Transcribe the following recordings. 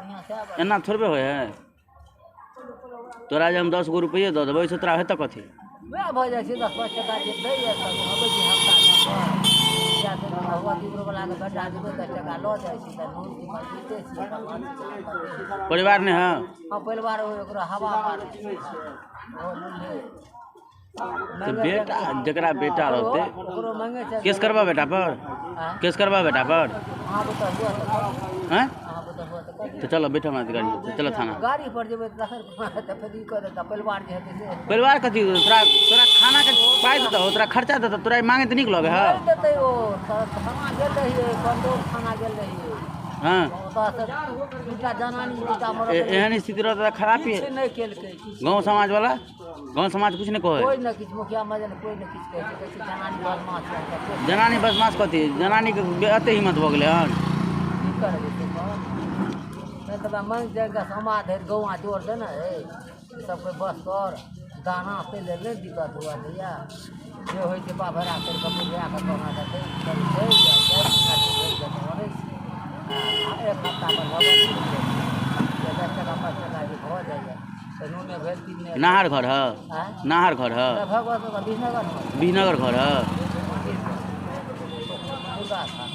बढ़िआँ सएह बढ़िआँ। एना थोड़बे होइ हइ। तोरा जे हम 10 गो रुपैए दऽ देबै, ओहिसँ तोरा हेतऽ कथी? वएह भऽ जाइ छै, 10-5 टका जे दैए तब अबै छी हफ्तामे पर या तऽ भगवतीपुरवलाके बेटा जेबै, 10 टका लऽ जाइ छी तऽ नून तीमन पीते छियै तब। परिवार नहि है? हँ, परिवार ओकरो हवा मारै छै, ओहो लुल्हे। तऽ बेटा, जकरा बेटा रहतै। ओकरो मांगे छै। केस करबा बेटा पर? आँय? केस करबा बेटा पर? अहाँ बुते हुआ तऽ करू। हैं? अहाँ बुते हुआ तऽ करू। तऽ चलो, बैठो हमरा गाड़ी, चलो थाना। गाड़ी पर जेबै तऽ तखन तऽ फेर ई कऽ देतै, परिवार जे हेतै से। परिवार कथी? तोरा तोरा खानाके पाइ देतौ, तोरा खर्चा देतौ, तोरा ई मांगे तऽ नीक लगै है? नहि देतै ओ। तऽ थाना गेल रहियै, पंडौल थाना गेल रहियै। ओतऽ दूटा जनानी, दूटा मरद। एहन स्थिति रहतै तऽ खराबी। किछु नहि केलकै, किछु। गाँव समाजवला, गाँव समाज किछु नहि कहै? कोइ नहि किछु, मुखिया मजन कोइ नहि किछु कहै छै। कहै छै जनानी बदमाश छै, हम जनानी बदमाश कथी? जनानीके एते हिम्मत भऽ गेलै हन? की करबै से कह। नहि तऽ माँगि जाए कऽ समा धरि गौआँ जोर दे ने हे सबके, बस कर दाना, ताहि लेल नहि दिक्कत हुअ दैए। जे होइ छै बाभरा करि कऽ बुझा कऽ कहुना कऽ दै छै, जाइ अनै छी आ एक हफ्ता पर भगवती जे 10 टका 5 टका जे भऽ जाइए तऽ नूने भेल तीन। नाहर घर है? आँय? नाहर घर है? भगवत विजनगर। बीनगर घर है? दुर्गा स्थान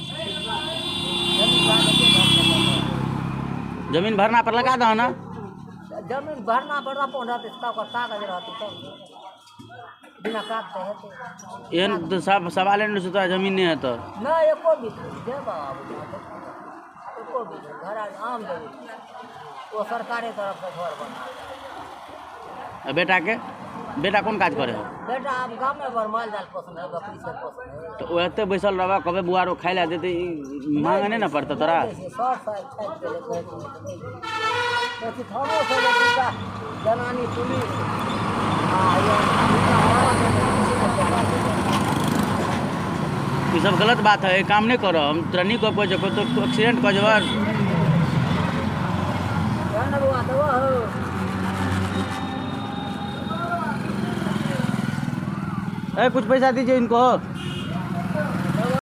जमीन भाड़ाके घर। जमीन भरना पर लगा दहो ना। जमीन भरना पर अपन रहतै तब ओकर कागज रहतै तब, बिना कागज तऽ हेतै? एहन तऽ सब सवाले नहि छै, तोरा जमीन नहि हेतौ। नहि, एको बीत जे बाबू, एको बीत घर आम जमीन ओ सरकारे तरफसँ घर बना। आ बेटाके, बेटा कोन काज करे है? बेटा आब गामे पर माल जाल पोसने है, बकरी सब पोसने है। तऽ ओ एते बैसल रहबा, कहबै बुआरो खाइ लए देतै, ई मांगे नहि ने पड़तौ तोरा? 100 साल थाकि गेलै, कहै छै कहै छै थानो से दूटा जनानी पुलिस आ दूटा मरद एलै, किछु नहि पता चलल। ई सब गलत बात है, ई काम नहि करऽ। हम तोरा नीक गप कहै छियौ, कतौ एक्सीडेंट कऽ जेबऽ। चल ने बौआ, देबो हौ। ए, कुछ पैसा दीजिए इनको।